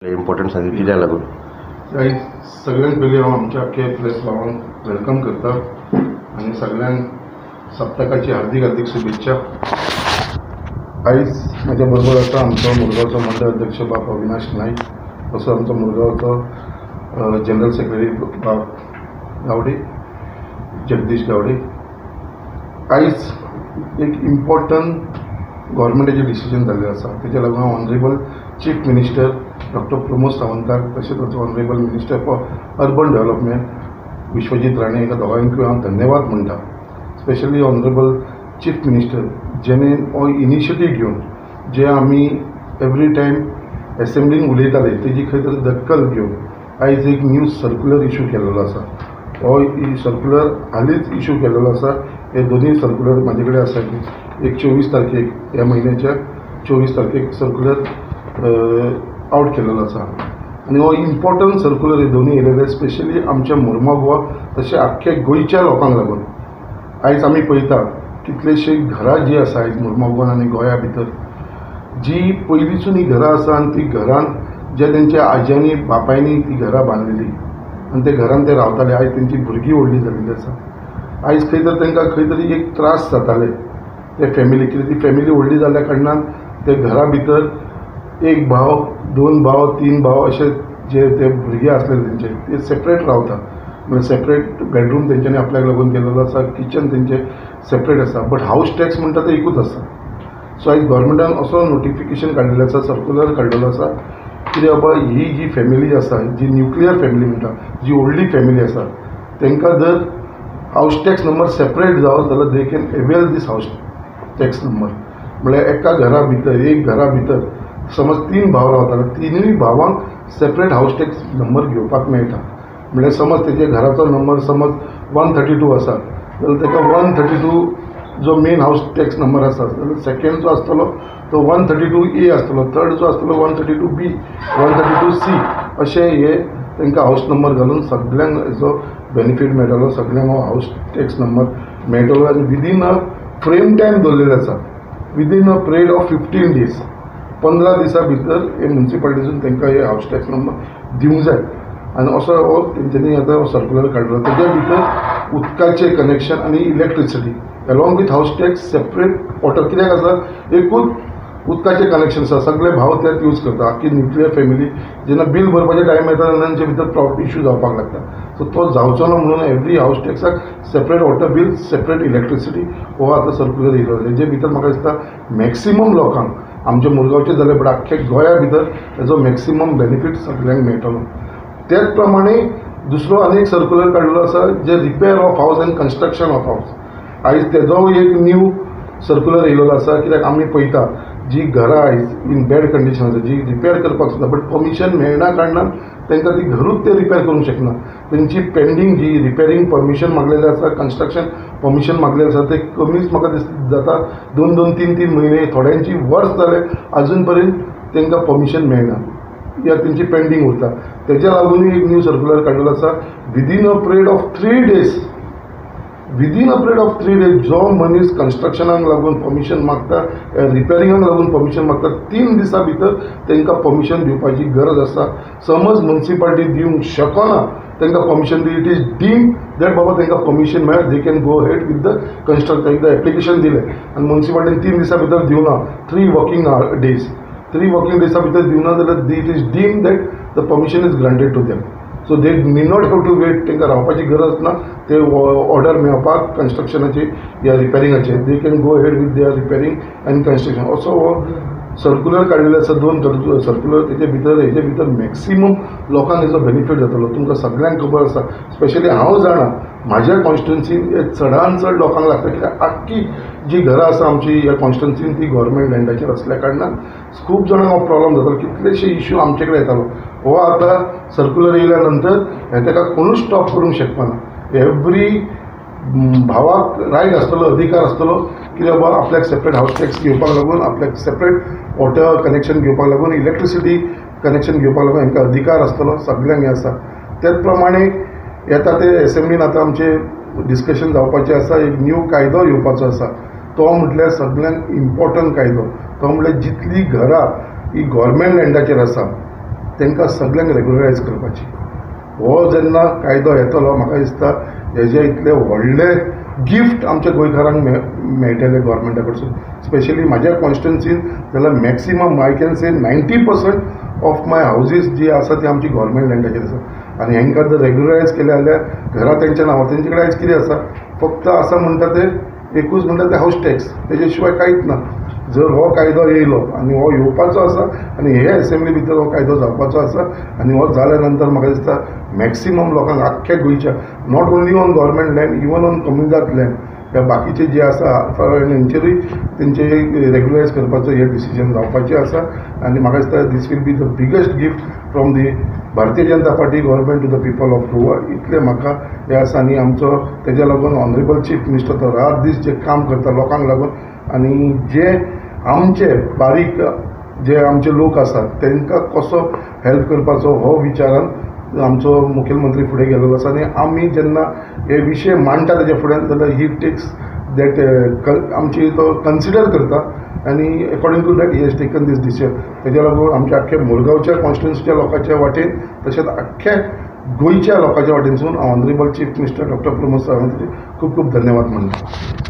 Important आसा कित्याक लागून? आयज सगळ्यांत पयलीं हांव आमच्या आख्खे प्रेस भावांक welcome करता आनी सगळ्यांक सप्तकाची हार्दीक हार्दीक शुभेच्छा. आयज म्हज्या बरोबर आसा आमचो मुरगांवचो मंडळ अध्यक्ष बाब अविनाश नायक, तसो आमचो मुरगांवचो जनरल सेक्रेटरी बाब गावडे, जगदीश गावडे. आयज एक इम्पॉर्टंट गव्हर्मेंटाचें डिसिजन जाल्लें आसा, तेज्या लागून हांव honourable chief minister doctor Pramod सावंताक तशेंच आमचो honourable minister for urban development Vishwajit Rane हांकां दोगांयकूय हांव धन्यवाद म्हणटा. स्पेशली ऑनरेबल चीफ मिनिस्टर जेणे हो इनिशिएटीव घेवन जे आमी एवरी टायम एसेंब्लीन उलयताले तेजी खंय तरी दखल घेवन आयज एक न्यू सर्कुलर इशू केल्लो आसा. हो सर्कुलर हालींच इशू केल्लो आसा. हे दोनूय सर्कुलर म्हाजे कडेन आसा. एक 24 तारखेक, ह्या म्हयन्याच्या 24 तारखेक सर्कुलर आवट केलेलो आसा आनी हो इम्पॉर्टंट सर्कुलर हे दोनूय येयलेले स्पेशली आमच्या मुरमागोवा तशें आख्खे गोंयच्या लोकांक लागून. आयज आमी पळयता कितलेशे घरां जीं आसा आयज मुरमागोवान आनी गोंया भितर जी पयलींसून ही घरां आसा आनी ती घरान जे तेंच्या आज्यांनी बापायनी ती घरां बांदलेली आनी ते घरान ते रावताले. आयज तेंची भुरगीं व्हडलीं जाल्लीं आसा. आयज खंय तर तांकां खंय तरी एक त्रास जाताले ते फॅमिली, कित्याक ती फॅमिली व्हडली जाल्ल्या कारणान ते घरा भितर एक भाव, दोन भाव, तीन भाव अशे जे ते भुरगे आसले तेंचे ते सेपरेट रावता. म्हणल्यार सेपरेट बेडरूम तेंच्यांनी आपल्याक लागून केलेलो आसा, किचन तेंचें सेपरेट आसा, बट हावस टॅक्स म्हणटा ते एकूच आसा. सो आयज गव्हर्मेंटान असो नोटिफिकेशन काडलेलें आसा, सर्कुलर काडलेलो आसा कितें बाबा ही जी फॅमिली आसा, जी न्युक्लियर फॅमिली म्हणटा, जी व्हडली फॅमिली आसा, तांकां जर हावस टॅक्स नंबर सेपरेट जावो जाल्यार they can avail this house tax number. म्हळ्यार एका घरा भितर, एक घरा भितर समज 3 भाव रावता जाल्यार तिनूय भावांक सेपरेट हावस टॅक्स नंबर घेवपाक मेळटा. म्हळ्यार समज तेजे घराचो नंबर समज 132 आसा जाल्यार ताका 132 जो मेन हावस टॅक्स नंबर आसा जाल्यार सेकेंड जो आसतलो तो 132A आसतलो, थर्ड जो आसतलो 132B, 132C, अशें हे तांकां हावस नंबर घालून सगल्यांक हेजो बेनिफीट मेळटलो, सगल्यांक हो हावस टॅक्स नंबर मेळटलो. आनी विदीन अ फ्रेम टायम दवरलेलो आसा, within a period of 15 days, 15 दिसां भितर हे मुन्सिपालिटीसून तांकां हे हावस टॅक्स नंबर दिवंक जाय. आनी असो हो तेंच्यांनी आतां सर्कुलर काडलो. तेज्या भितर उदकाचें कनेक्शन आनी electricity along with house tax separate water. कित्याक आसा एकूच उदकाचें कनेक्शन आसा, सगळे भाव त्यात यूज करता. आख्खी न्युक्लियर फॅमिली जेन्ना बील भरपाचें टायम येता तेन्ना तेंचे भितर प्रॉपर्टी इशू जावपाक लागता. सो तो जावचो ना म्हणून एवरी हावस टॅक्साक separate water bill, separate electricity हो आतां सर्कुलर येयलो. हेजे भितर म्हाका दिसता मॅक्सिमम लोकांक, आमच्या मुरगांवचे जाल्यार बट आख्खे गोंया भितर हेजो मॅक्सिमम बेनिफीट सगल्यांक मेळटलो. त्याच प्रमाणे दुसरो आनी एक सर्कुलर काडलेलो आसा जे repair of house and construction of house. आयज तेजो एक न्यू सर्कुलर येयलेलो आसा. कित्याक आमी पळयता जी घरां आयज इन बॅड कंडिशन आसा, जी रिपेर करपाक सोदता बट परमिशन मेळना कारणान तांकां ती घरूच ते रिपेर करूंक शकना. तेंची पेंडींग जी रिपेरींग परमिशन मागलेलें आसा, कन्स्ट्रक्शन परमिशन मागलेलें आसा, ते कमीच म्हाका जाता 2-2, 3-3 म्हयने, थोड्यांची वर्स जालें आजून पर्यंत तांकां परमिशन मेळना या तेंची पेंडींग उरता. तेज्या लागूनय एक न्यू सर्कुलर काडलेलो आसा within a period of 3 days, within a period of 3 days जो मनीस कन्स्ट्रक्शनाक लागून परमिशन मागता, रिपेरिंगाक लागून परमिशन मागता, 3 दिसां भितर तांकां परमिशन दिवपाची गरज आसा. समज मुन्सिपालिटी दिवंक शकना तांकां permission the, it is deem that बाबा तांकां परमिशन मेळ्ळें, they can go ahead with the construction. एकदां एप्लिकेशन दिलें आनी मुन्सिपालिटीन 3 दिसां भितर दिवना, 3 वर्किंग डेज, 3 वर्किंग डेजा भितर दिवना जाल्यार it is deem that the permission is granted to them. So they need not have to wait, तांकां रावपाची गरज ना ते ऑर्डर मेळपाक कन्स्ट्रक्शनाची या रिपेरिंगाचे, they can go ahead with their repairing and construction. असो हो सर्कुलर काडलेलो आसा, 2 सर्कुलर. तेजे भितर हेजे भितर मॅक्सिमम लोकांक हेजो बेनिफीट जातलो. तुमकां सगल्यांक खबर आसा, स्पेशली हांव जाणा म्हाज्या कॉन्स्टिट्युन्सीन हे चडान चड लोकांक लागता. कित्याक आख्खी जी घरां आसा आमची ह्या कॉन्स्टिट्युन्सीन ती गव्हर्मेंट लँडाचेर आसल्या कारणान खूब जाणांक हो प्रॉब्लम जातालो, कितलेशे इश्यू आमचे कडेन येतालो. हो आतां सर्कुलर येयल्या नंतर हें ताका कोणूच स्टॉप करूंक शकपाना. एवरी भावाक रायट आसतलो, अधिकार आसतलो कित्याक बाबा आपल्याक सेपरेट हावस टॅक्स घेवपाक लागून, आपल्याक सेपरेट वॉटर कनेक्शन घेवपाक लागून, इलेक्ट्रिसिटी कनेक्शन घेवपाक लागून हांकां अधिकार आसतलो, सगल्यांक हें आसा. त्याच प्रमाणे येता ते एसेंब्लीन आतां आमचें डिस्कशन जावपाचें आसा, एक न्यू कायदो येवपाचो आसा. तो म्हटल्यार सगल्यांक इम्पॉर्टंट कायदो, तो म्हटल्यार जितलीं घरां ही गव्हर्मेंट लँडाचेर आसा तांकां सगल्यांक रेगुलरायज करपाची. हो जेन्ना कायदो येतलो म्हाका दिसता हेजे इतले व्हडले गिफ्ट आमच्या गोंयकारांक मेळटले गव्हर्मेंटा कडसून. स्पेशली म्हाज्या कॉन्स्टिट्युएन्सीन जाल्यार maximum I can say 90% of my houses जी आसा ती आमची गव्हर्मेंट लँडाचेर आसा. आनी हांकां जर रेगुलरायज केलें जाल्यार घरां तेंच्या नांवार, तेंचे कडेन आयज कितें आसा, फक्त आसा म्हणटा तें एकूच म्हणटा तें हावस टॅक्स, तेजे शिवाय कांयच ना. जर हो कायदो येयलो आनी हो येवपाचो आसा आनी हे एसेंब्ली भितर हो कायदो जावपाचो आसा आनी हो जाल्या नंतर म्हाका दिसता मॅक्सिमम लोकांक आख्ख्या गोंयच्या not only on government land, even on comunidade land ह्या बाकीचे जे आसा हेंचेरूय तेंचे रेगुलरायज करपाचो हे डिसिजन जावपाचें आसा. आनी म्हाका दिसता this will be the biggest gift from the Bharatiya Janata Party government to the people of Goa. इतलें म्हाका हें आसा. आनी आमचो तेज्या लागून ऑनरेबल चीफ मिनिस्टर तो रात दीस जे काम करता लोकांक लागून आनी जे आमचे बारीक जे आमचे लोक आसात तांकां कसो हेल्प करपाचो हो विचारान आमचो मुखेलमंत्री फुडें गेल्लो आसा. आनी आमी जेन्ना हे विशय मांडटा तेज्या फुड्यान जाल्यार ही टेक्स that आमची तो कन्सिडर करता आनी according to that he has taken this decision. तेज्या लागून आमच्या आख्ख्या मुरगांवच्या कॉन्स्टिट्युएन्सीच्या लोकांच्या वाटेन तशेंच आख्ख्या गोंयच्या लोकांच्या वाटेनसून honourable chief minister doctor Pramod Sawant खूब खूब धन्यवाद मानता.